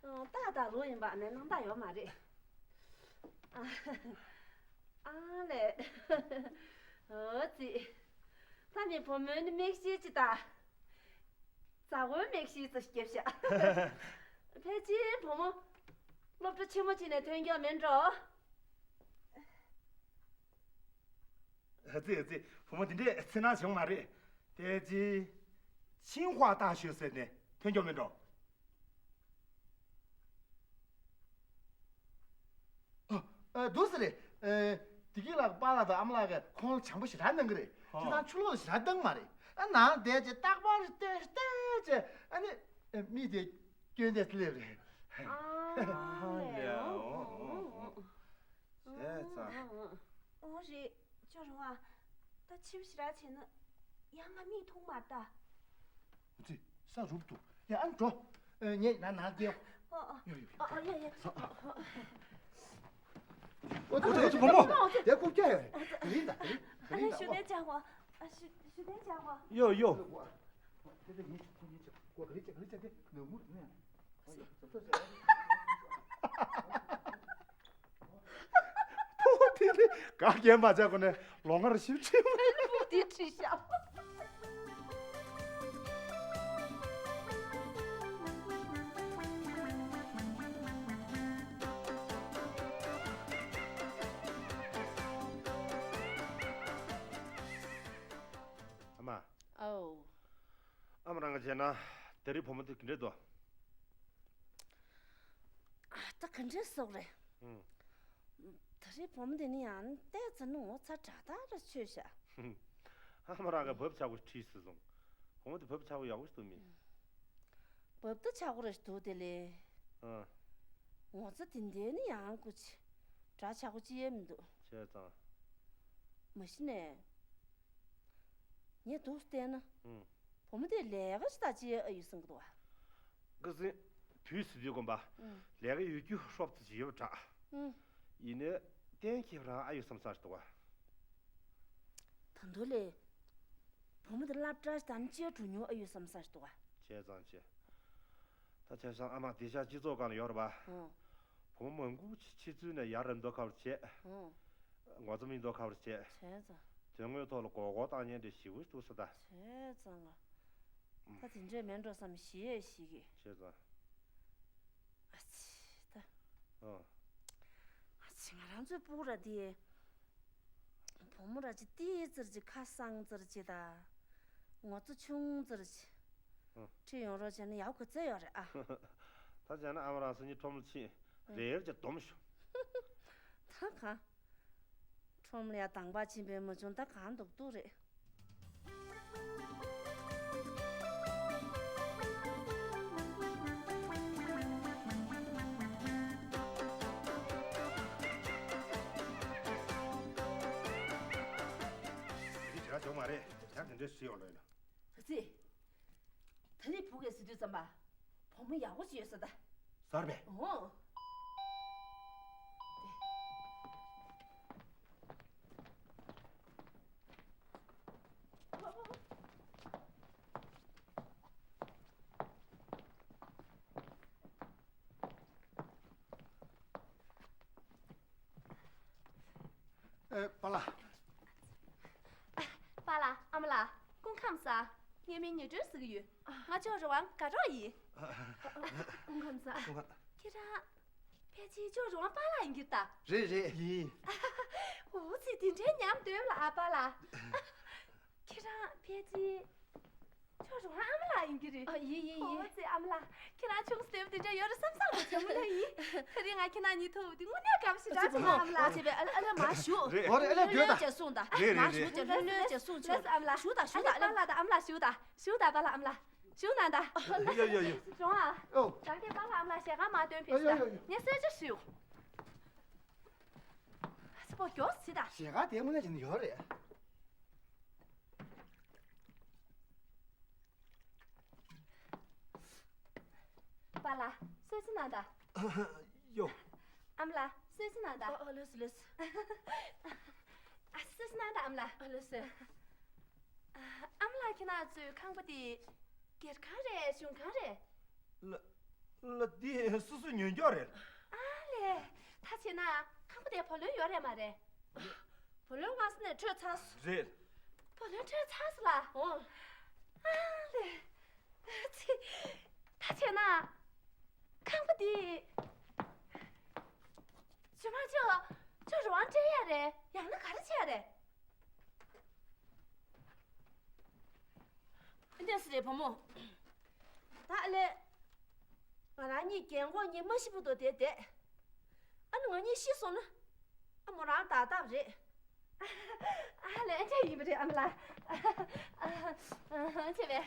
ཨ། རྟགས་དང་ལོ་ཡིན་པ་ནས་རྣམ་དག་ཡོད་མ་རེད། ཨ། ཨ་ལས། འོ་ཙི། ད་ནི་བུ་མོ་ནི་མིག་ཤེལ་ཅིག་དང་། ཛ་འོའི་མིག་ཤེལ་ཙིག་བརྒྱབ་ཤག་ཕལ་ཆེར་བུ་མོ་སློབ་གྲྭ་ཆེན་མོ་ཅིག་ནས་ཐོན་རྒྱུ་མིན་འགྲོ། ཨ་ཙི་ཨ་ཙི། བུ་མོ་དེ་འདྲས་འཚེར་སྣང་བྱུང་མ་རེད། ཕལ་ཆེར་ཆིང་ཧྭ་大学ཟེར་ནས་ཐོན་རྒྱུ་མིན་འགྲོ། ཨ། ཨ། འདུག་སེ་རེད། ཨ། བདེ་སྐྱིད་ལགས་ཀྱི་པཱ་ལགས་དང་ཨ་མ་ལགས་ཀྱིས་ཁོང་ལ་བྱམས་པོ་ཞེ་དྲག་གནང་གི་རེད། ཧོ། བྱས་ཙང་ཕྱི་ལོགས་ལ་ཞེ་དྲག་བཏང་མ་རེད། ཨ། ནང་བསྡད་བྱས་རྟག་པར་བལྟས་བལྟས་བྱས། ཨ་ནི། ཨ། མིག་དེ་སྐྱོན་བསྡད་སླེབས་རེད། ཨ་ལས། ཨོ་ཨོ་ཨོ་ཨོ། བྱས་ཙང་། ཨོ་རེད། ཅོ་རུ་བ། ད་ཕྱི་པོ་ཞེ་དྲག་བྱས་ན་ཡང་ང་མིག་མཐོང་མ་ད། ཨ་ཙི། ས་རུབ་འདུག་ཡ། ཨ་ནི་འགྲོ། ཨ། ངས་ན་ནང་སྐྱེལ། ཨོ་ཨོ། ཡོ་ཡོ་ཡོ། ཨོ་ཨོ། ཡ་ཡ། ཨོ་ཨོ། ཨོ་ཨོ། ཨོ་ཨོ། བུ་མོ། དེ་རྐུབ་བཀྱག་ཡོད་རེད། དེ་རིང་ད། དེ་རིང་། དེ་རིང་ད། ཞུ་ནས་ཅག་གོ། ཨ། ཞུ་ཞུ་ནས་ཅག་གོ། ཡོ་ཡོ། དེ་དེ་ངས་ཁོ་ངས་ཅག་གོ། ག་རེ་ཅག་ག་རེ་ཅག་དེ་ནུ་མུ་ནས། ཕོ་དེ་ནི་ག་རྒན་པ་ཅག་གོ་ནས་ལོ་ངར་ཞིབ་ཕྲ་བ། ཕུག་དེ་ཁྲིད་ཤག་ཨ་མ། ཨོ། ཨ་མ་རང་ག་བྱས་ན་དེ་རིང་བུ་མོ་དེ་ག་འདྲས་འདུག་ཨ། ད་ག་འདྲས་སོག་རེད། ཨང་། ད་རེས་བུ་མོ་དེ་ནི་ཡང་བལྟས་ཚར་ན་ངོ་ཚ་དྲག་དྲག་ར་ཆོད་ཤག་ཨ་མ་རང་ག་བབ་ཆགས་པོ་ཁྲིད་སྲིད་སོང་། བུ་མོ་དེ་བབ་ཆགས་པོ་ཡག་པོ་ཞིག་འདུག་མིན། བབ་ད་ཆགས་པོ་ར་ཞིག་འདུག་དེ་ལས། ཨ། ངོ་ཚ་དེ་འདྲས་ནི་ཡང་སྐུ་ཅི། དྲག་ཆགས་པོ་ཅི་ཡས་མི་འདུག་བྱས་ཙང་། མ་གཞི་ནས། ངས་འདུག་བལྟས་ན། ཨང་། བུ་མོ་དེ་ལས་ཀ་ཞིག་ད་ཅི་ཨ་ཡོད་བསམ་གི་འདུག་བ། ཁ་སང་དུས་སུ་དུས་དགོན་པ། ཨང་། ལས་ཀ་ཡོད་རྒྱུ་ཧྲོབ་ཏུ་ཅིག་ཡོད་པ་འདྲ། ཨང་། ཡིན་ནའི་གཏན་འཁེལ་རང་ཨ་ཡོད་བསམ་ས་ཞིག་འདུག་བ། ད་འདུག་ལས། བུ་མོ་དེ་སློབ་གྲྭ་ཞིག་ད་ནི་ཅི་འགྲོ་མྱོང་ཨ་ཡོད་བསམ་ས་ཞིག་འདུག་བ། བྱས་ཙང་བྱས། ད་བྱས་ཙང་ཨ་མ་དེང་སང་སྤྱི་ཚོགས་སྒང་ལ་ཡོད་རེད་པ། ཨང་། བུ་མོ་མང་པོ་ཅིག་ཕྱི་ཚུལ་ནས་ཡར་ར་མདོ་ཁ་པར་བྱས། ཨང་། ངོ་ཚ་མིག་མདོ་ཁ་པར་བྱས། བྱས་ཙང་། དོན་དངོས་ཐོག་ལ་མགོ་སྐོར་བཏང་མཁན་དེ་ཞེ་པོ་འདུག་ས་ད། བྱས་ཙང་ང་། ད་དེ་འདྲས་མིན་འགྲོ་བསམ་ཞེ་ཞེ་གི། བྱས་ཙང་། ཨ་ཙི་ད། ཨང་། ཨ་ཙི། ང་རང་ཚོའི་སྤུ་གུ་ར་དེ། བུ་མོ་ར་ཅིག་ཏིས་ཙིར་ཅིག་ཁ་སང་ཙིར་ཅིག་དང་། ངོ་ཚ་ཆུང་ཙིར་ཅིག་ཨང་། ཁྲིད་ཡོང་རོགས་བྱས་ན་ཡག་ག་ཚོད་ཡོད་རེད་ཨ། ད་བྱས་ན་ཨ་མ་རང་སང་ཉིན་ཁྲོམ་ལ་ཕྱིན། ཨང་། རེ་ཡར་གྱི་སྡོམ་ཞུ། ད་གང་། ཁྲོམ་ལ་ཡ་དང་པ་ཕྱིན་པས་མ་བྱུང་ད་གང་འདུག་འདུག་རེད། དེ་ཞེ་དྲག་བྱུང་མ་རེད། ཡང་དེ་འདྲའི་ཞིག་ཡོང་ལོས་ན། ཙི། ད་ནི་བུ་གས་ཟེར་དུས་ཙམ་པ། བུ་མོ་ཡག་པོ་ཞིག་ཡོད་ས་ད། གསར་པས། ཨོ། ཨེ། པཱ་ལགས། པཱ་ལགས། ཨ་མ་ལགས། སྐུ་ཁམས་བཟང་། ངའི་མིང་ཉི་སྒྲོན་ཟེར་གྱི་ཡོད། ང་ཅོག་རི་དབང་དགའ་གྲོགས་ཡིན། སྐུ་ཁམས་བཟང་། སྐུ་ཁམས། ཁྱེད་རང་། ཕལ་ཆེར་ཅོག་རི་དབང་པཱ་ལགས་ཡིན་གྱི་རེད་ད། རེད་རེད། ཡིན། འོ་ཙི། དེ་འདྲའི་ཉམས་འདོད་ལ་ཨ་པཱ་ལགས། ཁྱེད་རང་ཕལ་ཆེར། ཅོག་རི་དབང་ཨ་མ་ལགས་ཡིན་གྱི་རེད། ཨ། ཡིན་ཡིན་ཡིན། འོ་ཙི། ཨ་མ་ལགས། ཁྱེད་རང་ཆུང་སེམས་དེ་འདྲ་ཡོད་རེད་བསམ་བསམ་རེད། ཇོ་མོ་ལགས་ཡིན། དེ་རིང་ང་ཁྱེད་རང་གཉིས་ཐུག་པ་དེ་དངོས་གནས་དགའ་པོ་ཞེ་དྲག་བྱུང་། ཨ་མ་ལགས། ཨ་ཙི། ཨ་ལ་ཨ་ལ་མར་བཞུགས། རེད། འོ་རེད། ཨ་ལ་སྡོད་ད། ལྷོད་ལྷོད་བྱས་གསུངས་ད། རེད་རེད་མར་རེད། བཞུགས་བྱས་ལྷོད་ལྷོད་བྱས་གསུངས་ཆོག། བཞུགས་ད། ཨ་ལ་བཞུགས་ད། བཞུགས་ད། ཨ་ལ་པཱ་ལགས་དང་ཨ་མ་ལགས་བཞུགས་ད། བཞུགས་ད། པཱ་ལགས་ཨ་མ་ལགས། བཞུགས་གནང་ད། ཡོ་ཡོ་ཡོ། རོང་ཨ། ཨོ། རང་གིས་པཱ་ལགས་ཨ་མ་ལགས་ཞལ་ཁང་མར་སྟོན་ཕེབས་ཤིག་ད། ཡོ་ཡོ་ཡོ། ངས་གསོལ་ཇ་ཞུ། ཨ་ཙི། པོ་མགྱོགས་སེ་ད། ཞལ་ཁང་དེ་དངོས་གནས་བྱས་ན་ཡོད་རེད། པཱ་ལགས། གསོལ་ཇ་ ད་ད། ཡོ། ཨ་མ་ལགས་གསོལ་ཇ་གནང་ད། ཨ་ཨ་ལོས་ལོས། ཨ་གསོལ་ཇ་གནང་ད་ཨ་མ་ལགས། ཨ་ལོས་ལོས། ཨ་མ་ལགས་ཁྱེད་རང་ཚོའི་ཁང་པ་དེ་སྒེར་ཁང་རེད་གཞུང་ཁང་རེད། ལ་ལ་འདི་སོ་སོའི་ཉོས་འཇོག་རེད། ཨ་ལས། ད་བྱས་ན་ཁང་པ་དེ་བུ་ལོན་ཡོད་རེད་མ་རེད། བུ་ལོན་སྔ་ས་ནས་སྤྲོད་ཚར་སོང་། རེད། བུ་ལོན་སྤྲོད་ཚར་སོང་ལ། ཨོ། ཨ་ལས། ཚེ། ད་བྱས་ན། ཁང་པ་འདི། ཇོ་མ་ཇོ། ཇོ་རུ་ཝང་སྤྲད་ཡ་རེད་ཡང་ན་ག་རེ་བྱས་རེད། འདི་སུ་རེད་བུ་མོ། ད་ཨ་ལས། ང་རང་གཉིས་རྒན་གོག་གཉིས་མ་ཤི་བར་དུ་བསྡད་བསྡད། ཨ་ནི་ང་གཉིས་ཤི་སོང་ན། ཨ་མོ་རང་བདག་བདག་རེད། ཨ་ལས་འདྲ་ཡིན་པ་རེད་ཨ་མ་ལགས། ཨ་ཨ་ཨ་ཅེ་བས།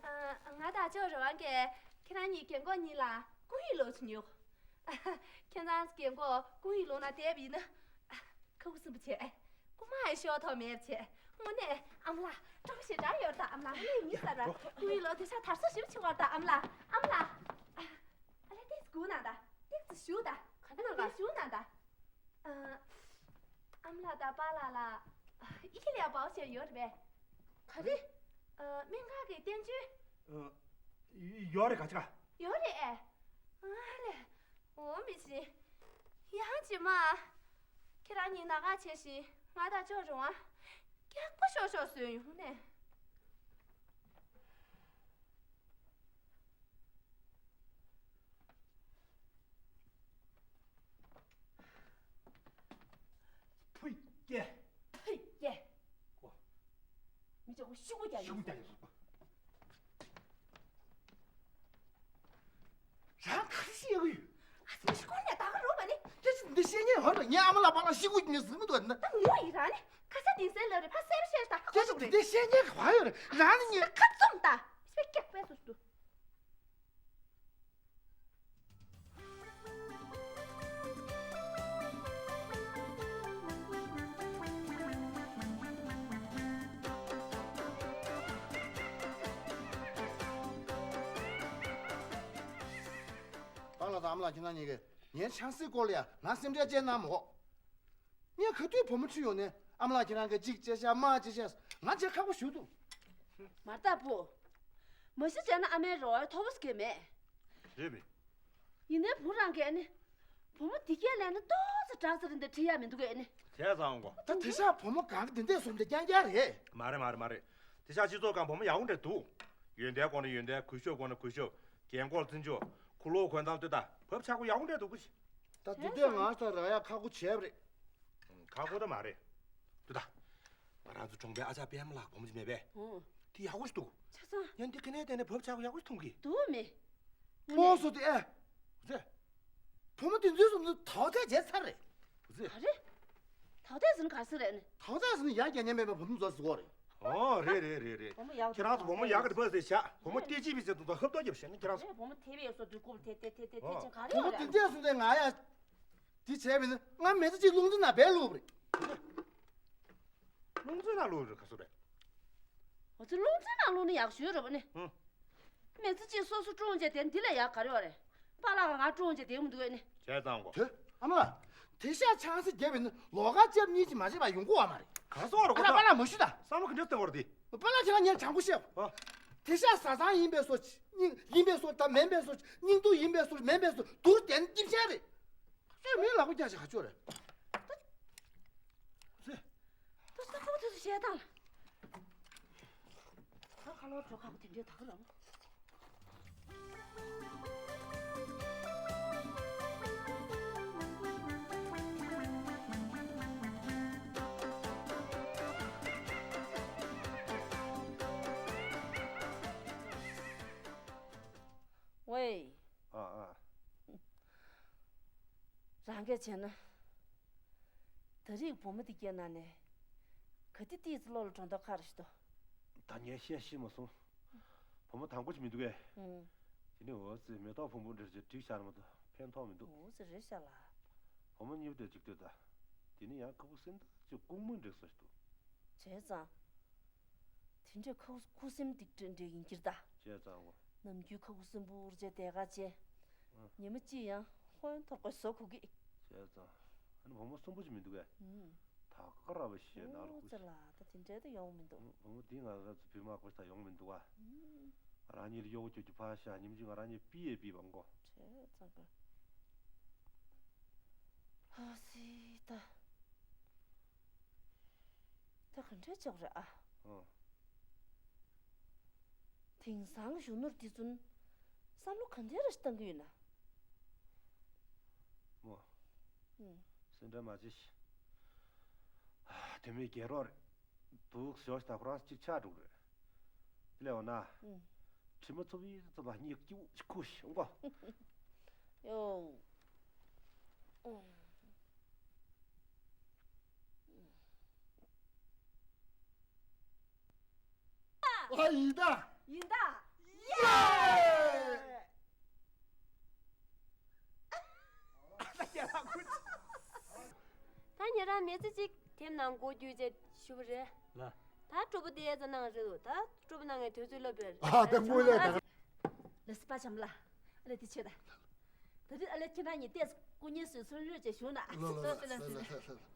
ཨ་ང་དང་ཇོ་རུ་ཝང་གིས་ཁྱེད་རང་གཉིས་རྒན་གོག་གཉིས་ལ་སྐུ་ཡི་ལོ་ཅིག་ཉོ། ཁྱེད་རང་རྒན་གོག་སྐུ་ཡི་ལོ་ན་བསྡད་པ་ཡིན་ན། ཁ་ཁུ་སིམ་པོ་བྱས། རྐུ་མ་ཡི་ཤོག་ཐོག་མེད་བྱས། དངོས་གནས་ཨ་མ་ལགས་སྤྲོ་པོ་ཞེ་དྲག་ཡོད་ད་ཨ་མ་ལགས། དངོས་གནས་ཡིན་ས་ར། སྐུ་ཡི་ལོ་དེ་ཤ་དར་སོ་ཞིབ་ཆེ་བར་ད་ཨ་མ་ལགས། ཨ་མ་ལགས། ཨ་ལས་ཏིག་ཙི་སྒུག་ན་ད། ཏིག་ཙི་བཞུགས་ད། ག་ནས་ལ། ཏིག་ཙི་བཞུགས་ན་ད། ཨ་ཨ་མ་ལགས་དང་པཱ་ལགས་ལ་ཨ་ཨི་ཁེ་ལས་འབའ་ཞིག་ཡོད་རེད་པས། ག་རེ། ཨ་སྨན་ཁང་གི་བསྟན་བཅོས། ཨ་ཡོད་རེད་ག་ཅི་ག་ཡོད་རེད་ཨེ། ཨ་ལས། འོ་མི་ཤེས། ཡང་ཅི་མ། ཁྱེད་རང་གཉིས་ན་ག་བྱས་ཤིང་ང་དང་ཅོག་རོང་བ། སྐྱག་པ་ཤོག་ཤོག་བཟོས་ཡོང་ནས། ཕུ་སྐྱེ། ཕུ་སྐྱེ། ཀོ། མི་ཅོག་གོ་ཤུ་གུ་རྒྱག་ཤུ་གུ་རྒྱག་ཡོད་སོང་། རང་ག་རེ་བཤད་ཀྱི་ཡོད། ཨ་ཙི་ཤི་ཁོ་ནས་ད་ག་རོ་མ་ནི། ཁྱེད་ཚོ་འདི་བཤད་ཉན་ཧོར་བ་ངའི་ཨ་མ་ལགས་པ་ལ་ཤི་གུ་ཉོས་ཟིན་མི་འདུག་ན། ད་ངོ་ཡི་རང་ནི་ཁ་ས་དིང་སའི་ལ་རེ་ཕ་སེར་བཤད་ད་ཁོ་ཁྱེད་ཚོ་ཚོ་འདི་བཤད་ཉན་ག་བ་ཡོད་རེད། རང་ནི་ཉན་ཁ་བཙུམ་ད་ཤི་སྐྱག་པས་སུ་སུ། པཱ་ལགས་དང་ཨ་མ་ལགས་ཁྱེད་རང་གཉིས་ཀས་ངའི་ཆང་སའི་སྐོར་ལ་ཡང་ང་སེམས་ཁྲལ་ཅན་གནང་མ་ཧོ། ངས་ག་དུས་བུ་མོ་ཁྲིད་ཡོང་ནས་ཨ་མ་ལགས་ཁྱེད་རང་གིས་གཅིག་བྱས་ཤག་མ་བྱས་ཤག་ང་བྱས་ཁག་པོ་ཞུ་འདུག་མ་ལྟ་བུ། མ་གཞི་བྱས་ན་ཨ་མའི་རོགས་མཐོ་པོ་ཟེར་མཁན་མེད། རེད་པས། ཡིན་ནའི་བུ་རང་གིས་ཨ་ནི། བུ་མོ་འདི་སྐད་ལས་ན་ཏོག་ཙམ་དྲག་ཚར་འདི་ཁྲིད་ཡ་མི་འདུག་གས་ཨ་ནི། བྱས་ཙང་གོ། ད་དེ་ཤག་བུ་མོ་གང་གི་འདི་འདྲས་སོང་འདི་རྐྱང་རྐྱང་རེད། མ་རེད་མ་རེད་མ་རེད། དེ་ཤག་སྤྱི་ཚོགས་སྒང་བུ་མོ་ཡག་པོ་འདྲ་འདུག་ཡོན་ཏན་སྐོར་ནས་ཡོན་ཏན་གུས་ཞབས་སྐོར་ནས་གུས་ཞབས། རྒན་འཁོགས་བརྩི་འཇོག་ཁུ་ལོ་གོན་ཐང་ལྟོས་དང་བབ་ཆགས་པོ་ཡག་པོ་འདྲ་འདུག་གོ་ཤི། ད་དེ་འདྲས་ང་ཚོ་རག་ཡ་ཁག་པོ་བྱས་པ་རེད། ཁག་པོ་ད་མ་རེད། ལྟོས་དང་། ང་རང་ཚོ་གྲོང་པའི་ཨ་ཅག་པད་མ་ལགས་བུ་མོ་ཅིག་མེད་པས། ཨོ། དེ་ཡག་པོ་ཞིག་འདུག་ཆ་ཚང་། ཡང་འདི་ག་ནས་བལྟས་ནས་བབ་ཆགས་པོ་ཡག་པོ་ཞིག་མཐོང་གི། འདུག་མེད། ཨོ་སོ་དེ་ཨེ། ཟེ། བུ་མོ་དེ་ཚོའི་སོང་ཚོ་ཐོག་ཐད་བྱས་ཚར་རེད། ཟེ། ག་རེ། ཐོག་ཐད་ཟེར་ན་ག་ཟེར་རེད་ནི། ཐོག་ཐད་ཟེར་ན་ཡ་རྒྱ་ཉན་མེད་པའི་བུ་མོ་ཚོ་ཟེར་གོ་རེད། ཨོ་རེད་རེད་རེད་རེད། བུ་མོ་ཡག་ཁྱེད་རང་ཚོ་བུ་མོ་ཡག་གི་འདུག་པ་ཟེར་བཞག་བུ་མོ་ཐོག་ཐད་ཅིག་བྱས་ཚོ་ཧབ་ཐོག་རྒྱབ་བྱས་ན་ཁྱེད་རང་ཚོ། རེད་བུ་མོ་ཐད་པའི་སོ་འདུག་ཀུབ་ཐད་ཐད་ཐད་ཐད་ཐད་ཅན་ག་རེ་ཡོད་རེད། བུ་མོ་དེ་འདྲས་སོང་ཙང་ང་ཡ། དེ་བྱས་པས་ན་ང་མི་ཚེ་གཅིག་རླུང་འཛིན་ནང་སྦས་ལུགས་རེད། རླུང་འཛིན་ནང་ལུགས་རེད་ག་སུ་རེད། འོ་ཙི་རླུང་འཛིན་ནང་ལུགས་ནི་ཡག་ཤོས་རེད་པ་ནི། ཧུམ། མི་ཚེ་གཅིག་སོ་སོ་བཀྲོངས་བྱས་དེ་འདི་ལས་ཡག་ག་རེ་ཡོད་རེད། པཱ་ལགས་ང་བཀྲོངས་བྱས་དེ་མི་འདུག་ཨེ་ནི། བྱས་ཙང་གོ། དེ་ཨ་མ་ལགས། དེ་ཤག་ཆང་ས་བརྒྱབ་པས་ན་ལོགས་ཀ་རྐྱབ་གཉིས་ཅིག་མ་བྱས་པ་ཡོང་གི་ཡོད་མ་རེད། ག་སོང་བ་རེད་ཨ་གོ། ལགས་པཱ་ལགས་མ་ཞུ་ད། བསམ་བློ་ག་འདྲ་བཏང་བ་རེད་དེ། པཱ་ལགས་ཁྱེད་རང་ངས་དྲང་པོ་བཤད། ཨ། དེ་ཤག་བཟའ་ཚང་ཡིན་པའི་བཟོ་ཅིག་སྙིང་ཡིན་པའི་བཟོ་དང་མིན་པའི་བཟོ་ཅིག་སྙིང་སྡུག་ཡིན་པའི་བཟོ་མིན་པའི་བཟོ་དུར་དེ་ནི་སྐྱིད་ཆེན་རེད། ཁྱོད་མིའི་ལག་པ་རྒྱག་ཅིག་ག་ཅོ་རེད། ཟེ། ད་ས་ཁོ་དེ་ཚོ་བཤད་སྟངས། ད་ཁ་ལོར་འགྲོ་ཁག་པོ་དེ་འདྲའི་ད་ག་རང་། ཝེ། ཨ་ཨ། རང་སྐད་བྱས་ན། ད་རེས་བུ་མོ་དེ་སྐྱེས་ན་ནས། ག་དེ་ཏིས་བློ་ལ་གྲོང་ཐོག་ཁར་ཞིག་ཏོ། ད་ངས་བཤད་ཤེས་མ་སོང་། བུ་མོ་དང་པོ་ཅིག་མི་འདུག་གས། ཨང་། དེ་ནས་འོ་ཙི་མེ་ཏོག་ཕུང་པོ་འདྲ་ཅིག་བསྒྲིགས་བཞག་ན་མ་གཏོགས་ཕན་ཐོགས་མི་འདུག་འོ་ཙི་རེད་ཤག་ལ། བུ་མོ་གཉིས་པོ་དེ་ཅིག་ལྟོས་ད། དེ་ནས་ཡང་ཁུ་ཁུ་སེམས་ཐག་ཅིག་ལྐུགས་མ་འགྲིག་ས་ཞིག་འདུག་བྱས་ཙང་། དེ་འདྲའི་ཁུ་ཁུ་སེམས་སྡིག་འདྲ་འདྲ་ཡིན་གྱིར་ད། བྱས་ཙང་གོ། ནམ་རྒྱུན་ཁུ་ཁུ་སེམས་པོ་རུ་བྱས་དེ་ག་བྱས། ཨ། ཉི་མ་གཅིག་ཡང་ཧོན་ཐོར་གོས་བཟོ་གོ་གི། བྱས་ཙང་། ཨ་ནི་བུ་མོ་གསུམ་པོ་ཅིག་མི་འདུག་གས། ཨུམ། ད་ག་ར་བ་ཤེས་ན་ལོ། ཨོ་ཙི་ལ་ད་དེ་འདྲའི་ད་ཡོང་མི་འདུག། བུ་མོ་འདི་ང་རང་ཚོ་བུ་མ་གོ་ད་ཡོང་མི་འདུག་ཨ། ཨུམ། ང་རང་གཉིས་ལ་གཡོག་གྱོད་ཀྱི་ཕ་ཤ་ཉིམ་ཅིག་ང་རང་གཉིས་པི་ཡེ་པི་བ་མགོ། བྱས་ཙང་ག། ཧ་སི་ད། ད་ག་འདྲས་ཆགས་རེད་ཨ། ཨོ། དེང་སང་གཞོན་ནུར་འདི་ཚུན་བསམ་བློ་ག་འདྲས་ར་ཞིག་བཏང་གི་ཡོད་ན། མོ། ཨུམ། སེམས་ཁྲལ་མ་བྱེད་ཤིག། ཨ། དེ་མིན་རྒྱལ་རོགས་རེད། འདུག་ཞོག་ད་ཁོ་རང་གཅིག་ཆགས་འགྲོ་གི་རེད། དེ་ལས་འོ་ན། ཨུམ། དྲི་མ་ཚོ་བའི་ཚོ་བ་གཉིས་ཀྱི་ཁུ་ཤི་འོང་གོ། ཡོ། ཨུམ། ཨ། ཡིན་ད། ཡིན་ད། ཡེ། ད་ཉེ་རང་མི་ཚེ་གཅིག་དེབ་ནང་སྒོ་རྒྱུ་བྱས་ཞུ་བ་རེད། ལ། ད་སྤྲོ་པོ་དེ་ཡ་ཙ་ནང་རེད་འདུག། ད་སྤྲོ་པོ་ནང་ངའི་དུས་ཚོད་སློབ་པའི། ཨ། ད་དངུལ་ལས་ད། ལ་སི་པ་བྱམས་ལ། ཨ་ལེ་དེ་ཆེ་ད། ད་དུས་ཨ་ལེ་ཁྱེད་རང་གཉིས་ཏེས་སྐུ་ཉེ་སུའི་སོན་ལུས་བྱས་ཞུ་ན། ལ་ལ་ལ་ལ་ལ་ལ།